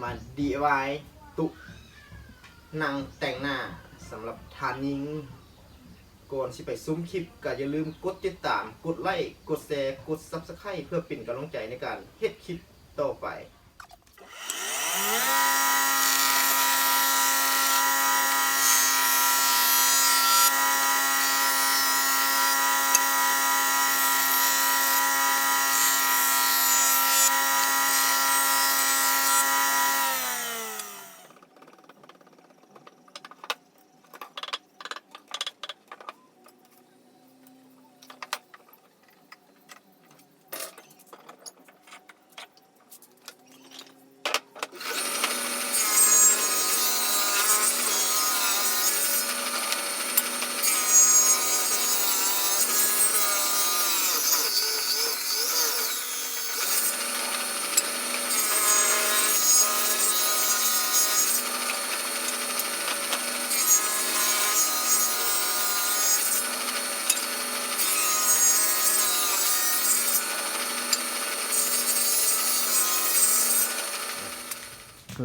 ມາດີໄອວາຍ ໂຕະນັ່ງແຕ່ງໜ້າສຳລັບທ່ານຍິງ. ກ່ອນຊິໄປຊົມຄລິບ ກໍຢ່າລືມກົດຕິດຕາມ, ກົດໄລ, ກົດແຊ, ກົດ Subscribe ເພື່ອເປັນກຳລັງໃຈໃນການເຮັດຄລິບຕໍ່ໄປ.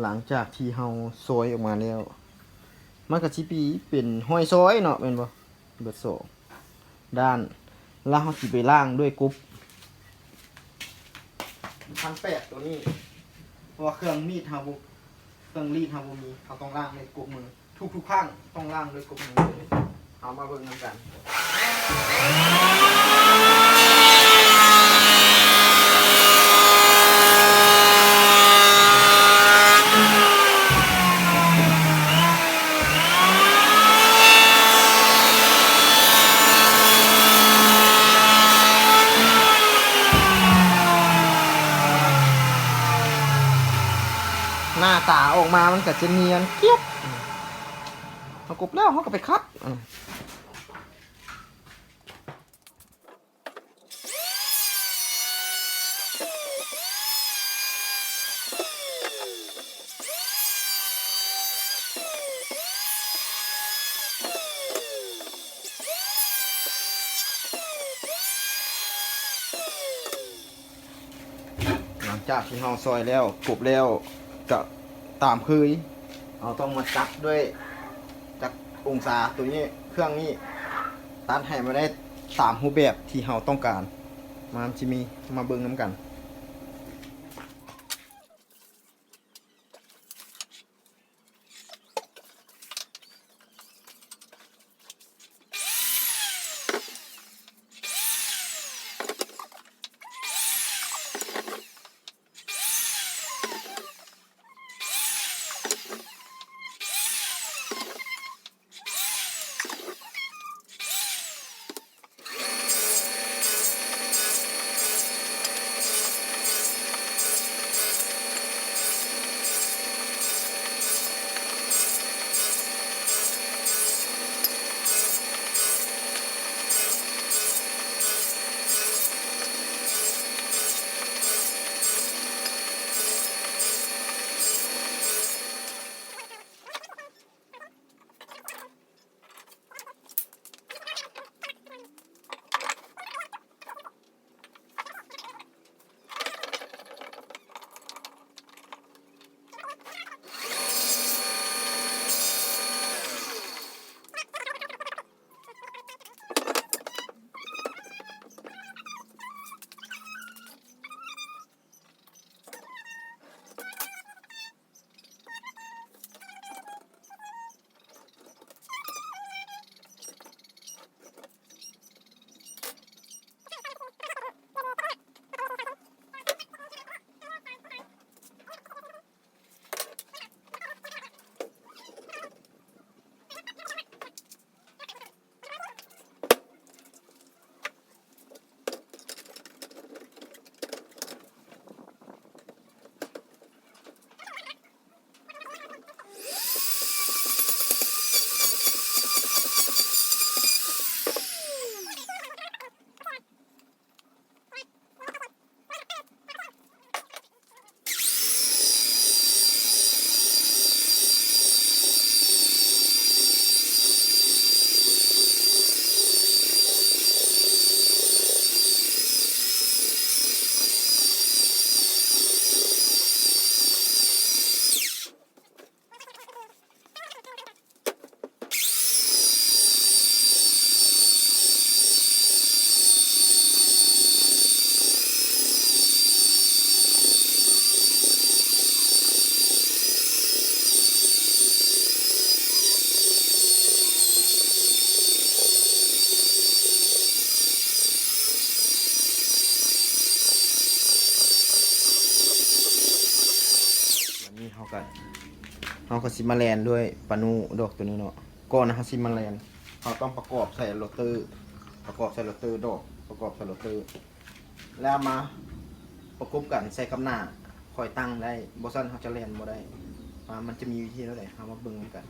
ຫຼັງຈາກທີ່ເຮົາຊອຍອອກມາແລ້ວ ມັນກະຊິມີເປັນຮອຍຊອຍເນາະ ແມ່ນບໍ່? ເບິດສອງດ້ານ ແລ້ວເຮົາຊິໄປລ້າງດ້ວຍກົບພັນແປດໂຕນີ້ ເພາະວ່າເຄື່ອງມີດເຮົາບໍ່ ເຄື່ອງລີດເຮົາບໍ່ມີ ເຮົາຕ້ອງລ້າງດ້ວຍກົບມື. ທຸກໆຄັ້ງຕ້ອງລ້າງດ້ວຍກົບມື. ເຮົາມາເບິ່ງນຳກັນ. ໜ້າຕາອອກມາມັນກະຈະນຽນກຽບ. ເຮົາກົບແລ້ວ ເຮົາກະໄປຂັດ. ຫຼັງຈາກທີ່ເຮົາຊອຍແລ້ວ ກົບແລ້ວ ກະຕາມເຄີຍ ເຮົາຕ້ອງມາຈັບດ້ວຍຈັກອົງສາໂຕນີ້ ເຄື່ອງນີ້ ຕັດໃຫ້ມັນໄດ້ຕາມຮູບແບບທີ່ເຮົາຕ້ອງການ. ມາ ມັນຊິມີ ມາເບິ່ງນຳກັນ. ເ ກ່ອນ ເຮົາກໍຊິມາແລ່ນດ້ວຍປານູດອກໂຕນີ້ເນາະ. ກ່ອນເຮົາຊິມາແລ່ນ ເຮົາຕ້ອງປະກອບໃສ່ໂຣເຕີ ປະກອບໃສ່ໂຣເຕີດອກ ປະກອບໃສ່ໂຣເຕີ ແລ້ວເອົາມາປະກົບກັນໃສ່ກັບໜ້າ ຄ່ອຍຕັ້ງໄດ້ ບໍ່ຊັ້ນເຮົາຈະແລ່ນບໍ່ໄດ້. ວ່າມັນຈະມີວິທີແນວໃດ ເຮົາມາເບິ່ງນຳກັນ.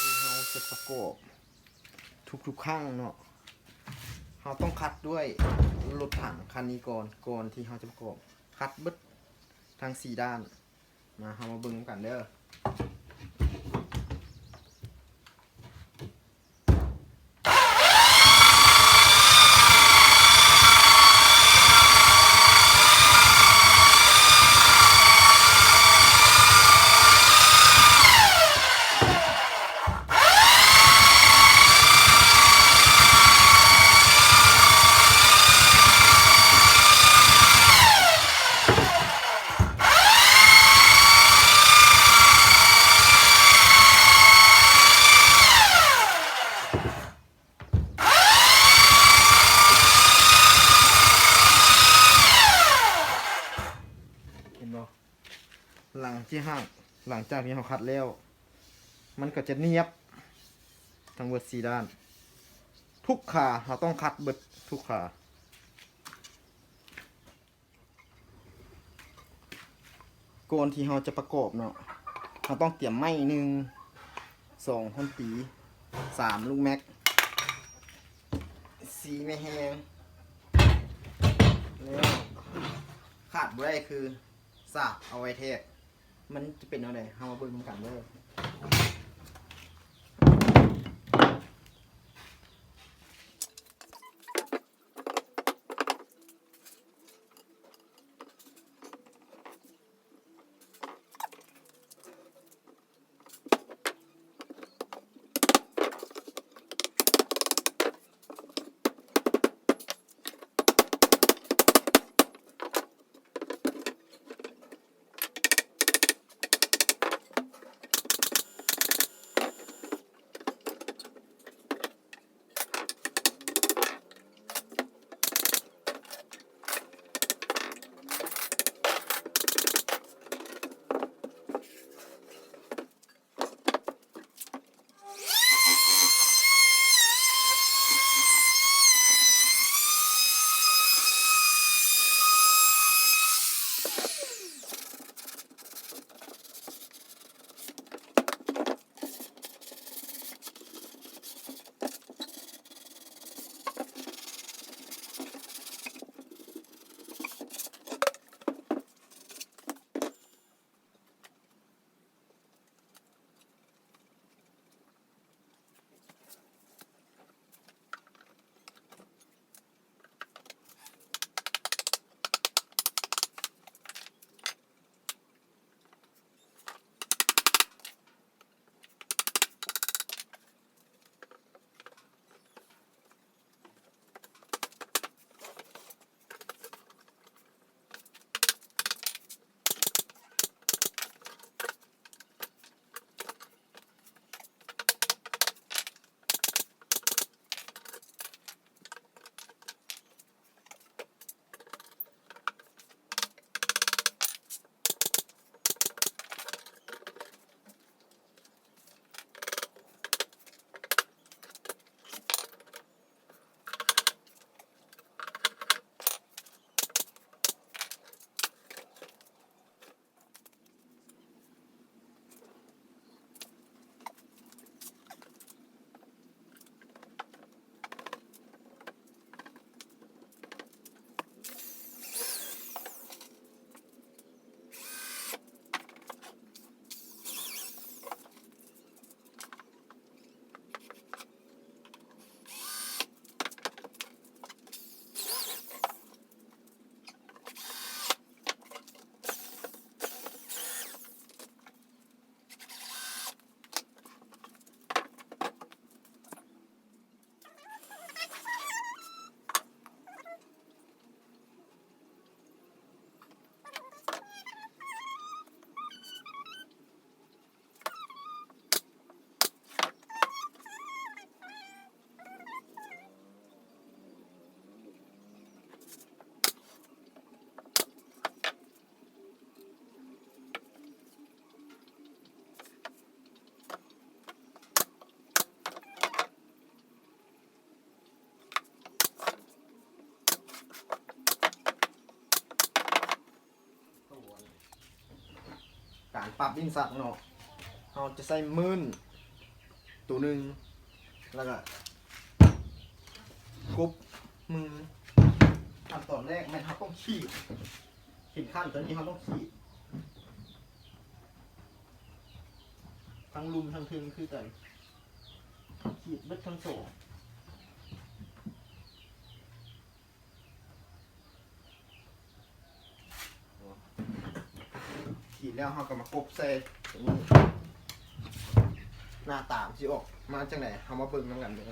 ທີ່ເຮົາຈະປະກອບທຸກໆຄັ້ງເນາະ ເຮົາຕ້ອງຂັດດ້ວຍລົດຖັງຄັນນີ້ກ່ອນ ກ່ອນທີ່ເຮົາຈະປະກອບ ຂັດເບິດທັງສີ່ດ້ານ. ມາ ເຮົາມາເບິ່ງນຳກັນເດີ. ເຫັນບໍ່? ຫຼັງທີ່ຫາກ ຫຼັງຈາກທີ່ເຮົາຂັດແລ້ວ ມັນກໍຈະນຽບທັງເບິດສີ່ດ້ານ. ທຸກຂາເຮົາຕ້ອງຂັດເບິດທຸກຂາ. ກ່ອນທີ່ເຮົາຈະປະກອບເນາະ ເຮົາຕ້ອງຕຽມໄມ້ ໜຶ່ງ ສອງ ຄ້ອນຕີ ສາມ ລູກແມັກ ສີ່ ໄມ້ແຮງ ແລ້ວຂາດບໍ່ໄດ້ຄືສາກ ເອົາໄວ້ແທກ. ມັນຈະເປັນແນວໃດ ເຮົາມາເບິ່ງນຳກັນເດີ. ເ ປັບດິນຊັກເນາະ ເຮົາຈະໃຊ້ໝື້ນໂຕໜຶ່ງ ແລ້ວກະກົບມື. ຂັ້ນຕອນແລກແມ່ນເຮົາຕ້ອງຂີດ ເຂັມຂັດໂຕນີ້ເຮົາຕ້ອງຂີດ ທັງລຸ່ມທັງເທິງຄືກັນ ຂີດເບິດທັງສອງ. ຂີດແລ້ວເຮົາກໍມາກົບໃສ່ຕົງນີ້ ໜ້າຕາມັນຊິອອກມາຈັ່ງໃດ ເຮົາມາເບິ່ງນຳກັນເດີ.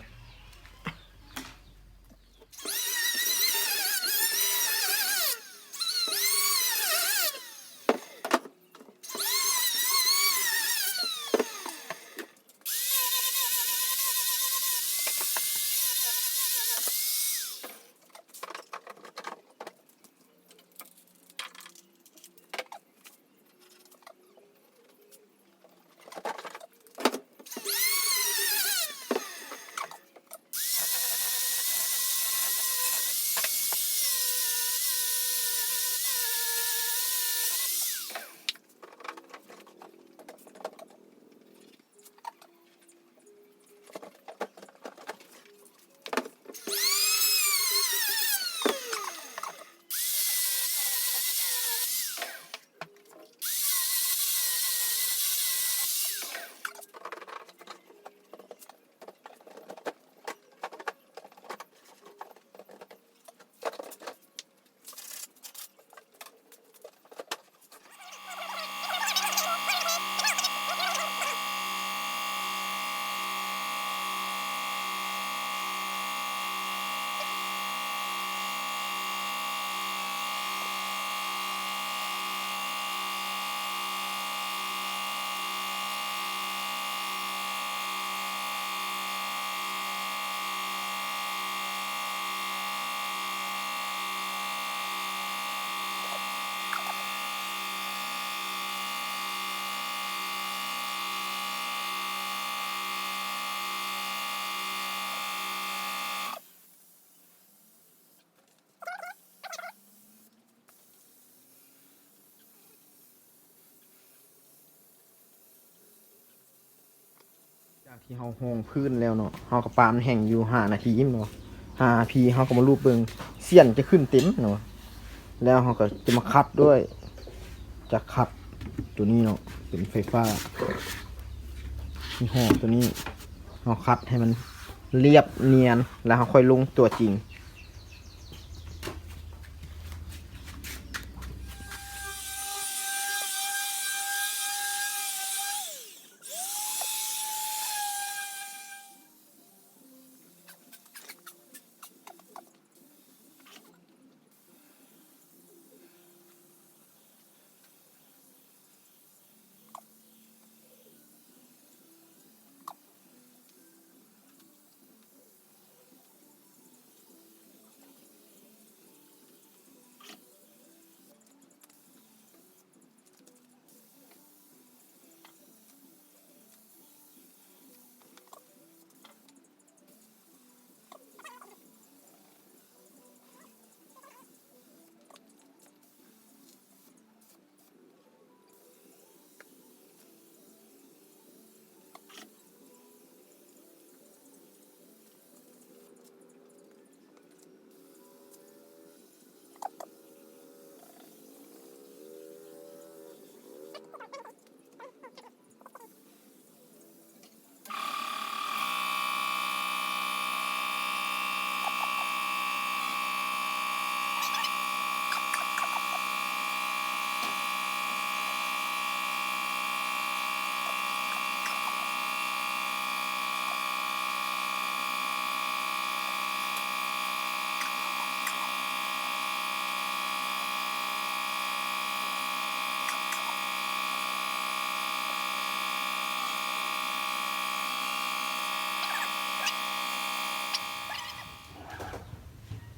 ຈາກທີ່ເຮົາຮອງພື້ນແລ້ວເນາະ ເຮົາກໍປານແຫ້ງຢູ່ຫ້ານາທີແມ່ນບໍ່? ຫ້ານາທີເຮົາກໍມາລູບເບິ່ງ ສຽນຈະຂຶ້ນເຕັມເນາະ ແລ້ວເຮົາກໍຈະມາຂັດດ້ວຍ ຈະຂັດໂຕນີ້ເນາະ ເປັນໄຟຟ້າ ຍີ່ຫໍ້ໂຕນີ້ ເຮົາຂັດໃຫ້ມັນລຽບນຽນ ແລ້ວເຮົາຄ່ອຍລົງຕົວຈິງ.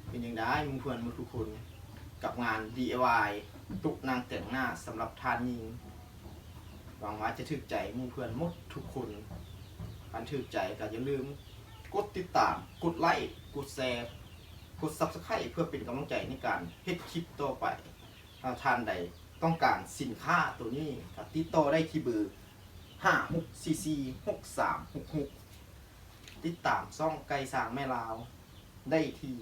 ເປັນຈັ່ງໃດໝູ່ເພື່ອນໝົດທຸກຄົນ ກັບງານ ດີໄອວາຍ ໂຕະນັ່ງແຕ່ງໜ້າສຳລັບທ່ານຍິງ? ຫວັງວ່າຈະຖືກໃຈໝູ່ເພື່ອນໝົດທຸກຄົນ. ຄັນຖືກໃຈກໍຢ່າລືມກົດຕິດຕາມ, ກົດໄລ້, ກົດແຊ, ກົດ Subscribe ເພື່ອເປັນກຳລັງໃຈໃນການເຮັດຄລິບຕໍ່ໄປ. ຖ້າທ່ານໃດ ຕ້ອງການສິນຄ້າໂຕນີ້ ກໍຕິດຕໍ່ໄດ້ທີ່ເບີ ຫ້າຫົກສີ່ສີ່ຫົກສາມຫົກຫົກ ຕິດຕາມຊ່ອງໄກ່ຊ້າງແມ່ລາວໄດ້ທີ່